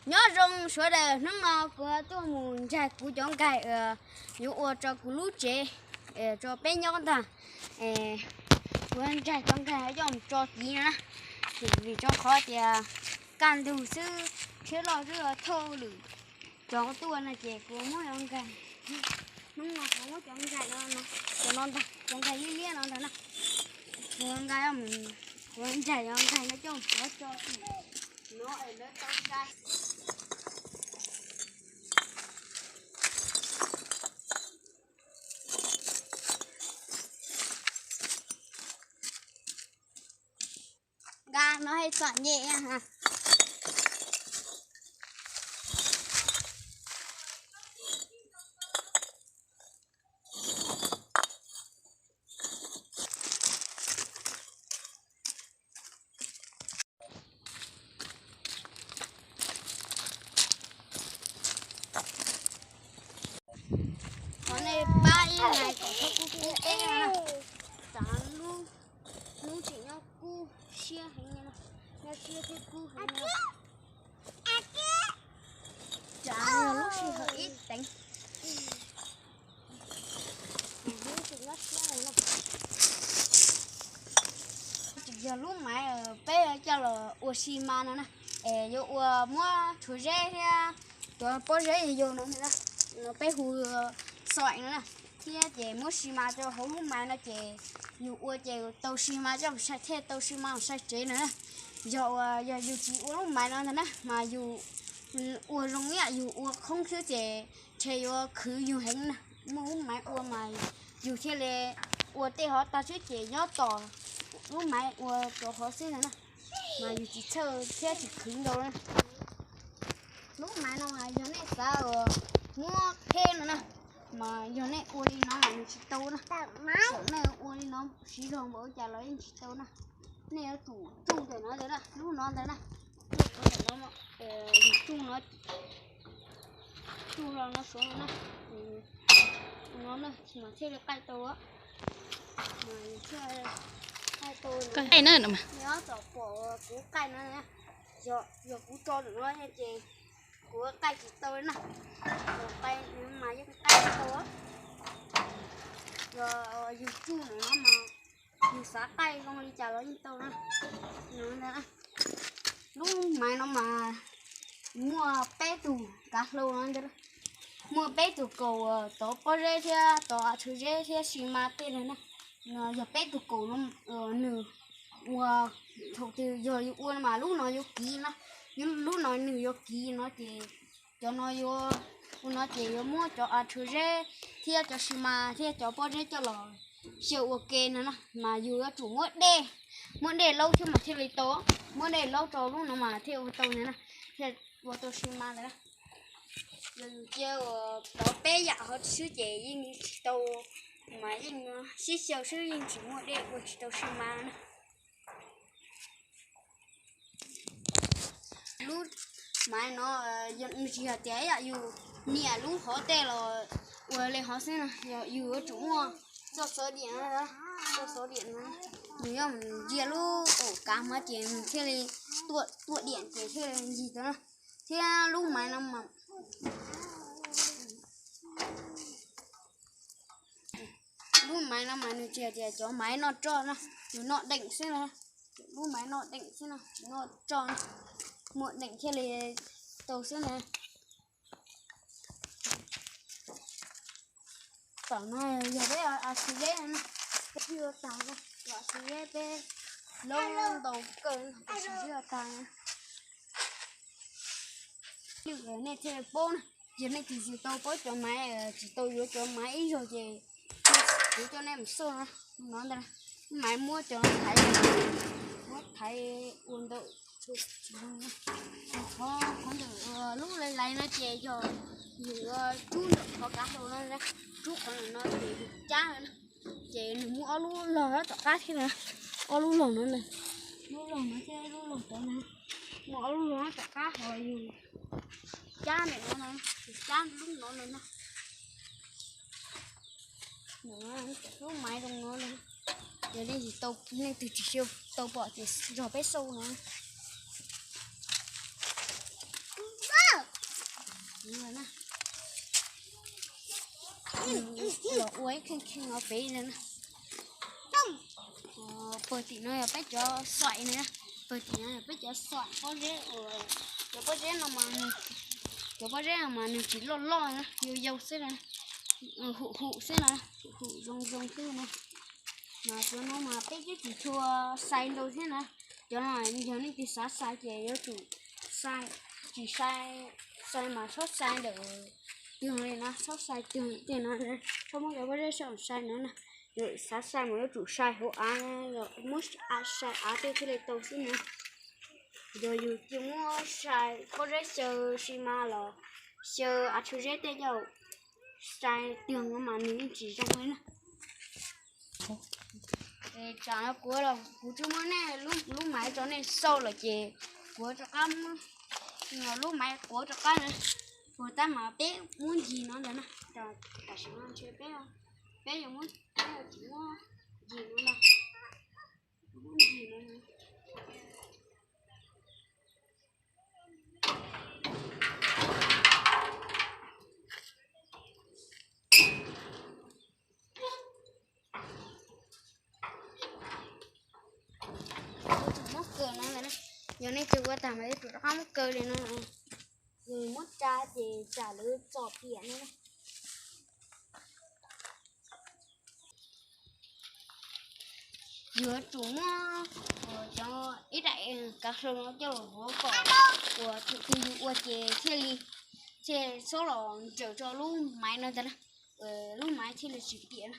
Nyob zoo sawv daws, hnub no kuv tuaj mus ntsaig kuv cov nkaig uas yuav ua rau kuv lub tsev, rau peb nyob ntag. Kuv ntsaig cov nkaig coj mus tso tid no na, vim rau qhov tias kaj ntug xwb, tshiab loj xwb thauj lwm cov tuaj no ces kuv muab cov nkaig, hnub no kuv muab cov nkaig no, cov no ntag, cov nkaig liab liab no ntag na. Kuv nkaig, kuv ntsaig cov nkaig no coj mus tso tid no es lawv tau sai. Nkag no hais txom nyem. Qhov nej pab ib hais kom txhob kub kub peb na. Tsam lub hnub tseem nyob kub siab heev li no, nyob siab thiab kub heev li no. Tsam yog lub sij hawm ib teev, lub tseem nyob siab li no. Yog lub maiv peb coj los ua xi mas no na, es yuav ua muab tshuav zeb thiab cov pob zeb yug no, no peb hu xoim no na, thiab ces muab xi mas rau hauv lub maiv no ces yus ua ces tau xi mas coj mus sai, thiaj tau xi mas mus sai tsev no na. Yog uas yog yus tsis ua lub maiv no ntag na mas yus ua zoo ib yam yus ua khoob xwb ces ntshe yuav khwv yus heev na. Muaj lub maiv ua mas yus thiaj li ua tej hov tag xwb ces nyob tos lub maiv ua rau hov xwb ntag na, mas yus tsis txhawj thiab tsis khwv ntau na. Lub maiv no mas yog nej xav uas muab qheb no na, mas yog nej ua li no mas nws tsis tau na. Txawm nej ua li no siv zog npaum cas los yeej tsis tau na. Nej yuav tsum tsuj ntawm no ntawd na, lub no ntawd na, tsuj ntawm no, yus tsuj no, tsuj hlo no suav no na, no na mas thiaj li qaij tau. Mas thiaj qaij tau. Nej ob txom pom kuv qaij no, yog kuv tso ntawm no ces kuv qaij tsis tau na. Yog qaij mas yeej qaij tsis tau. Yog yus tsuj ntawm no mas yus xav qaij zoo li cas los yeej tau na. Lub maiv no mas muaj peb tug kav hlau no ntag, muaj peb tug kaus tov pob zeb thiab tov av tshuav zeb thiab xi mas tej ntag na. Yog peb tug kaus no nws ua, thaum twg yog yus ua mas lub no yuav kiv na, lub no nws yuav kiv no ces cov no yuav, ua no ces yuav muab cov av tshuav zeb thiab cov xi mas thiab cov pob zeb coj los xyaw ua ke no na, mas yus yuav tsum muab dej, muab dej laub thiab mas thiaj li tau, muab dej laub rau lub no mas thiaj ua tau ntag na, thiaj ua tau xi mas ntawd na. Yog yus cia ua tov peb yam hov xwb ces yeej tsis tau, mas yeej sib xyaw xwb yeej tsis muaj dej ua tsis tau xi mas na. Lub maiv no nws tsis yog tias ib yam yus niam lub hov tej los ua li hov xwb na, yus yuav tsum muaj txoj xov diam, txoj xov diam no nws yuav mus ntsia lub kaum kav hov ces nws thiaj li tuaj diam ces thiaj li ncig tau na. Thiab lub maiv no mas lub maiv no mas nws tsis hais tias cov maiv noj roj na, nws noj deem xwb na. Lub maiv noj deem xwb na, tsis noj roj, muaj deem thiaj li tau xwb na. Tom no yog peb av txhwv zeb na, peb tsis ua tag, av txhwv zeb peb loob ntau kawg, peb tsis ua tag. Nej thiaj li paub na, yog nej tsis tau paub cov maiv, tsis tau yuav cov maiv ib zaug ces kuv coj nej mus xauj no ntag. Maiv muab cov thaiv, muab thaiv ua ntawm, qhov ntawm lub laiv laiv no ces yog yus rub ntawm qhov kav hlau no, rub qhov ntawm no ces yus cab na, ces nws muaj ob lub log nyob tom qab thiab na, ob lub log no na, lub log no thiab lub log tod na, muaj ob lub log nyob tom qab hos yus cab ntawm no na, yus cab lub no na. Lub maiv zoo no na, yog nej tsis tau, nej twg tsis tau pom ces zog peb xauj no. Los ua ib kheej kheej no pem na. Pawg tim no yog peb cov xoim na, pawg tim no yog peb cov xoim pob zeb uas, cov pob zeb no mas, cov pob zeb no mas nws tsis loj loj na, yau yau xwb na, hum hum xwb na, hum hum zoo zoo xwb na. Mas cov no mas peb twb tsis tshua sai ntau thiab na. Cov no yog leej twg xav sai ces yuav tsum sai, tsis sai, sai mas txhob sai ntawm twg li no, txhob sai twg tej no, txhob muab cov pob zeb sab sai no na. Xav sai mas yuav tsum sai hauv av, muab sai av tej thiaj li tau xwb na. Yog yus cia muab sai pob zeb xyaw si mas los xyaw av tshwm zeb tej coj sai twg mas nws yeej tsis zoo li na. Tsam no kuv, kuv twb muab nej lub maiv rau nej xauj lawm ces kuv rov qab muab lub maiv quav rov qab na. Puas tab mas peb muab ncig no ntag na. Tam sim no ntshe peb, peb yuav muab, peb yuav tsum muab ncig no ntag. Muab ncig no. Yuav tsum muab kaw no ntag na. Yog nej twb ua tag mas yuav tsum rov qab muab kaw li no. Yog muab tsa ces tsam lawv txom tiam no. Yuav tsum muab cov ib daim kav hlau no coj los vuav kom uas thaum twg yus ua ces thiaj li, thiaj txhob los nrawm rau lub maiv no ntag na, lub maiv thiaj li tsis tiam na.